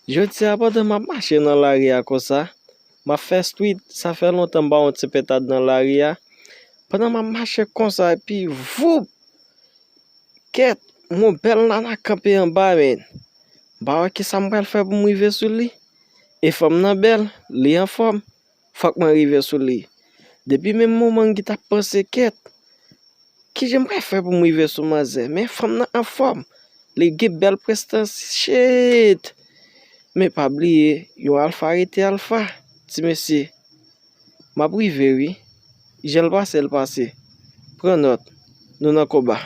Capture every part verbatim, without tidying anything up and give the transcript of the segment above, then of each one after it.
Jodi a, pandan m ap mache nan lari a konsa, m ap fè street, sa fè lontan m pa wè yon ti pentad nan lari a. Pandan m ap mache konsa, epi voup! Kèt, m wè yon bèl nana kanpe anba, men. M pa wè kisa m pral fè pou m rive sou li. E fanm nan bèl, li anfòm. Fòk mwen rive sou li. Depi menm moman m gentan ap panse, kèt, kijan m pral fè pou m rive sou manzè? Men fanm nan anfòm. Li gen bèl prestans. Shit! Men pa bliye, yon alfa rete alfa, ti mesye. M ap rive, wi. Jan l pase, l pase. Pran nòt. Nou nan konba.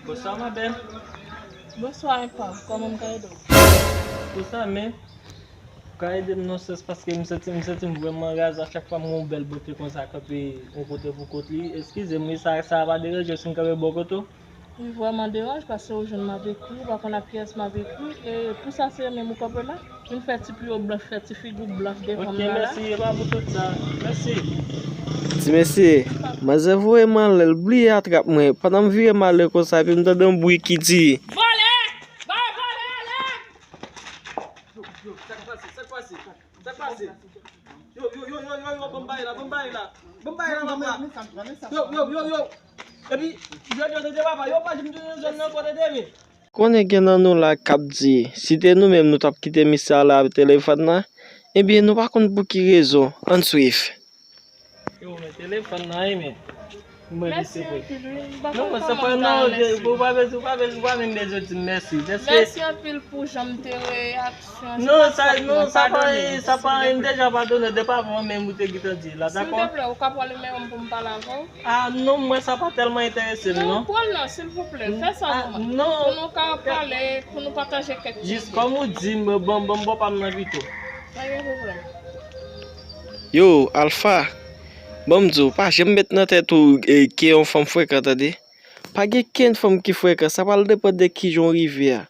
Bonsoir, ma belle. Bonsoir, Epa. Kòman m ka ede w? Bonsoir, men. Ou ka ede m nan sans paske m santi, m santi m vrèman raze a chak fwa m wè yon bèl bote konsa kanpe yon kote pou kont li. Eskize m, wi, sa, sa pa deranje w si m kanpe bò kote w? Wi, vrèman deranje, paske ou jwenn m avèk li, ou pa konn ak kiyès m avèk li, e pou sa se menm ou kanpe la? Vin fè ti pye w blanch, fè ti figi w blanch devan m la la. Ok, mèsi, e pa pou tout sa. Mèsi. Ti mesye, manzè voye m anlè, l bliye atrap mwen. Pandan m vire m ale konsa, epi m tande yon bri ki di, "Vòlè! Bay vòlè ale!" Yo, yo, sa k pase? Sa k pase? Sa k pase? Yo, yo, yo, yo, yo, yo, ban m bay la, ban m bay la. Ban m bay la, papa. Yo, yo, yo, yo. Epi, yo, yo, tande papa, yo pa janm tounen zòn nan ankò, tande, men. Konnen gen nan nou la k ap di, si te nou menm nou t ap kite misye ale avèk telefòn nan, ebyen nou pa konn pou ki rezon. Ann swiv. Yo, men telefòn nan, wi, men. Mwen li se vre. Mèsi anpil, wi. M pa konn kòman m ta remèsye w. Non, se pa, non, ou pa bezwen, ou pa bezwen, ou pa menm bezwen di m mèsi. Mèsi anpil pou jan m te reyaksyon. Non, sa, non, sa pa, sa pa, m deja padone depi avan menm ou te gentan di la, dakò? Silteplè, ou ka pran nimewo m pou m pale avè w? Ah, non, mwen sa pa tèlman enterese m, non. Non, pran l non, silvouplè. Fè sa pou mwen. Ah, non. Pou nou ka pale, pou nou pataje kèk ide. Jis kòm ou di, m, ban, ban m bò pa m nan pito. Pa gen pwoblèm. Yo, Alpha, ban m di w, pa janm met nan tèt ou, e, ke yon fanm frekan, tande. Pa gen kenn fanm ki frekan, sa pral depann de kijan w rive a.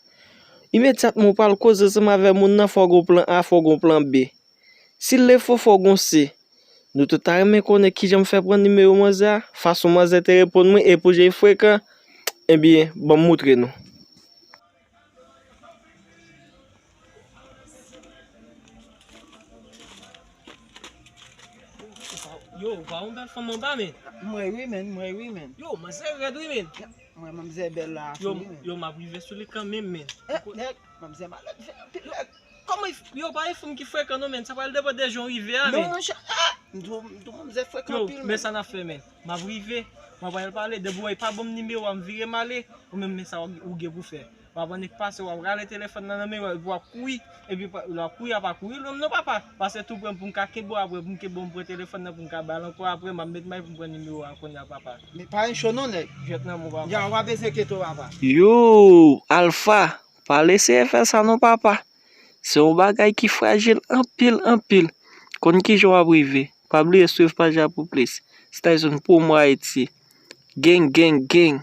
Imedyatman w pral koze ansanm avè moun nan, fò w gen plan A, fò w gen plan B. Si l defo, fò w gen C. Nou tout ta renmen konnen kijan m fè pran nimewo manzè a, fason manzè te reponn mwen, e pou jan l frekan, ebyen, ban m moutre nou. Yo, ou pa yon bèl fanm anba, men. M wè wi, men, m wè wi, men. Yo, manzè rèd wi, men. Mwen, manzè bèl la, yo, wi, men. Yo, m ap rive sou li kanmenm, men. Eh, nèg, manzè malad, fè anpil nèg. Kòman, yo, pa yon fanm ki frekan, non, men. Sa pral depann de jan w rive a, men. Non, monchè, ah! M di w, m di w, manzè frekan anpil, men. Yo, men sa n ap fè, men. M ap rive, m ap al pale. Depi w pa ban m nimewo a, m vire m ale. Ou menm, men sa w, ou gen pou fè. W ap annik pase, w ap rale telefòn nan nan men w, epi w ap kouri, epi pa, w ap kouri, w ap kouri lwen m non, papa. Pase tou pre m pou m ka kenbe w apre, pou m kenbe w, m pran telefòn nan pou m ka ba l ankò apre, m ap met may pou m pran nimewo a kounye a, papa. Men pa gen cho non, nèg. Jwèt nan men w, papa. Ya, w ap ezekyete w, papa. Yo, Alpha, pa lese fè sa non, papa. Se yon bagay ki frajil anpil, anpil. Konn kijan w ap rive. Pa bliye swiv paj la pou plis. Station Promo Haïti. Gang, gang, gang.